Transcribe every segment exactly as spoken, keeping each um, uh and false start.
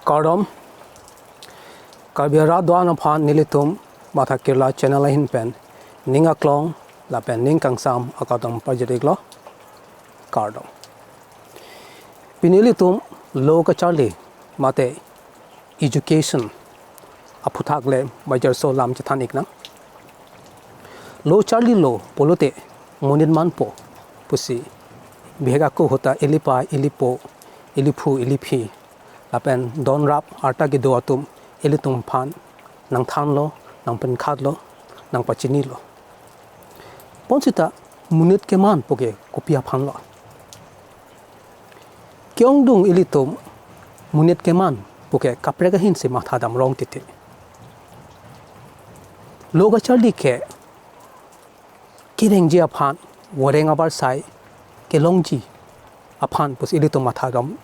Kardom. Karbi arat do-an aphan nelitum Matha Kirla channel ahin pen ning aklong lapen ning kangsam akardom pajir-iklo. Kardom. Pini ilitum lo kacharli mate education aphuthak le bajar so lam chethan-iknang. Lo charlilo pulote monit manpo pusi bihek ako ahut ta ilipei, ilipo, iliphu, iliphi lapen donrap arta kedo atum ilitum aphan nangthanlo, nangpenkhatlo, nangpachinilo. Bonsita monit keman puke kopi aphanlo? Ke-ongdung ilitum monit keman puke kaprek ahinsi mathadam rong titi. Lo kacharli ke kerengji aphan, voreng avarsai kelongji aphan pusi ilitum mathadam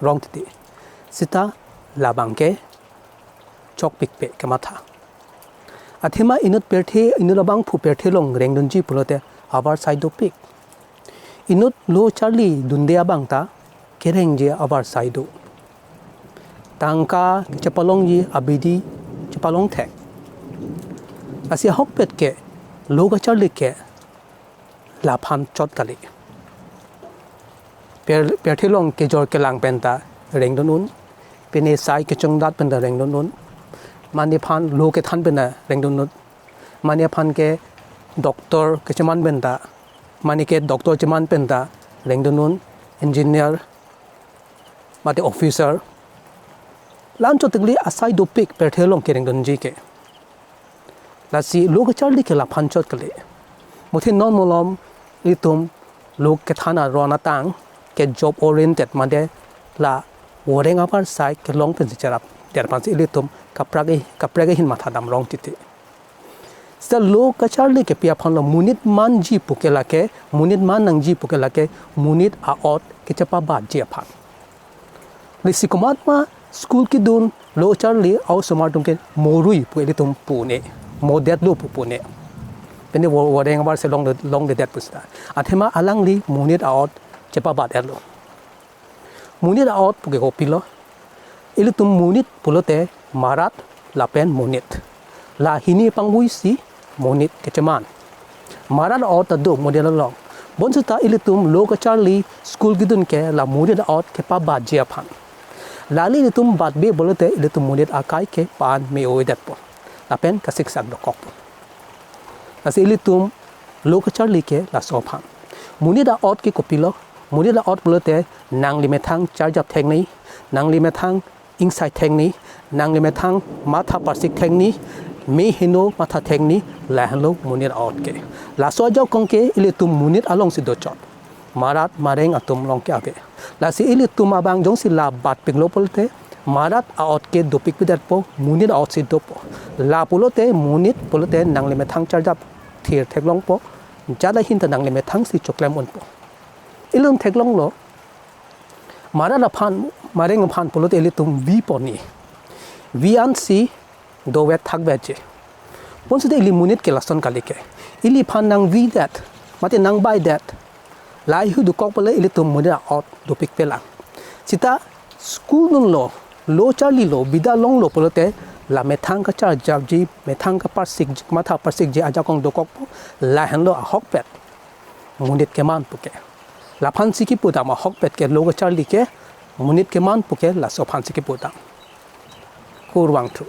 rong titi. Sita labang ke chokpikpe kematha. Athema inut pirthe, inut abangphu pirthe along rengdunji pulote avarsai dopik. Inut lo charli dunde abang ta kerengji avarsai do. Tangka kechepalongji abidi chepalong thek. Lasi ahokpet ke lo kacharli ke laphan chot kali. Per, pirthe along kejor kelang pen ta rengdun un. Pine sai kechongdat pen ta rengdun un. Mane aphan lo kethan pen ta rengdun un. Mane aphan ke doctor kecheman pen ta, mane ke doctor cheman pen ta rengdun un, engineer mate officer. La-an chot kali, asai dopik pirthe along kerengdunji ke. Lasi lo kacharli ke laphan chot kali. Muthin non malom ilitum lo kethan aron atang ke job oriented mate la voreng avarsai kelong pensi cherapdet aphansi ilitum kaprek, kaprek ahin mathadam rong titi. Sita lo kacharli ke pi aphanlo? Monit manji puke lake, monit man nangji puke lake monit a-ot kechepabatji aphan. Lasi komatma school kedun lo charli a-osomar atum ke morui pu ilitum pu un-e, modetlo pu pu un-e. Pine vo-, voreng avarsai longde, longdedet pusita. Athema alangli monit a-ot chepabat-etlo. Monit a-ot puke kopilo? Ilitum monit pulote marat lapen monit. La hini pangvuisi monit kecheman. Marat a-ot ta do monit along. Bonsita ilitum lo kacharli school kedun ke la monit a-ot kepabatji aphan. Lale ilitum batbe pulote ilitum monit akai ke pa-an me-o-edetpo lapen kasiksak dokokpo. Lasi ilitum lo kacharli ke laso aphan. Monit a-ot ke kopilo? Monit a-ot pulote nangli methang charjap thekni, nangli methang ingsai thekni, nangli methang matha parsik thekni, me heno matha thekni, lahenlo monit a-ot ke. Laso ajakong ke ilitum monit alongsi dochot. Marat mareng atum along ke ave. Lasi ilitum abang jongsi la batpiklo pulote marat a-ot ke dopikpedetpo, monit a-otsi dopo. La pulote monit pulote nangli methang charjap thir theklongpo, jat ahin ta nangli methangsi choklem unpo. Ilitum theklonglo, marat aphan, mareng aphan pulote ilitum viponi. Vi ansi dovet thakvetji. Bonsita ili monit ke lason kali ke. Iliphan nangvidet mate nangbaidet lahei ahut dokok pule ilitum monit a-ot dopikpelang. Sita school dunlo, lo charlilo, bida longlo pulote la methang kacharjapji, methang kaparsik, matha parsikji ajakong dokokpo, lahenlo ahokpet monit keman puke. Laphansi kipudam, ahokpet ke lo kacharli ke monit keman puke laso aphansi kipudam. Kurvangthu.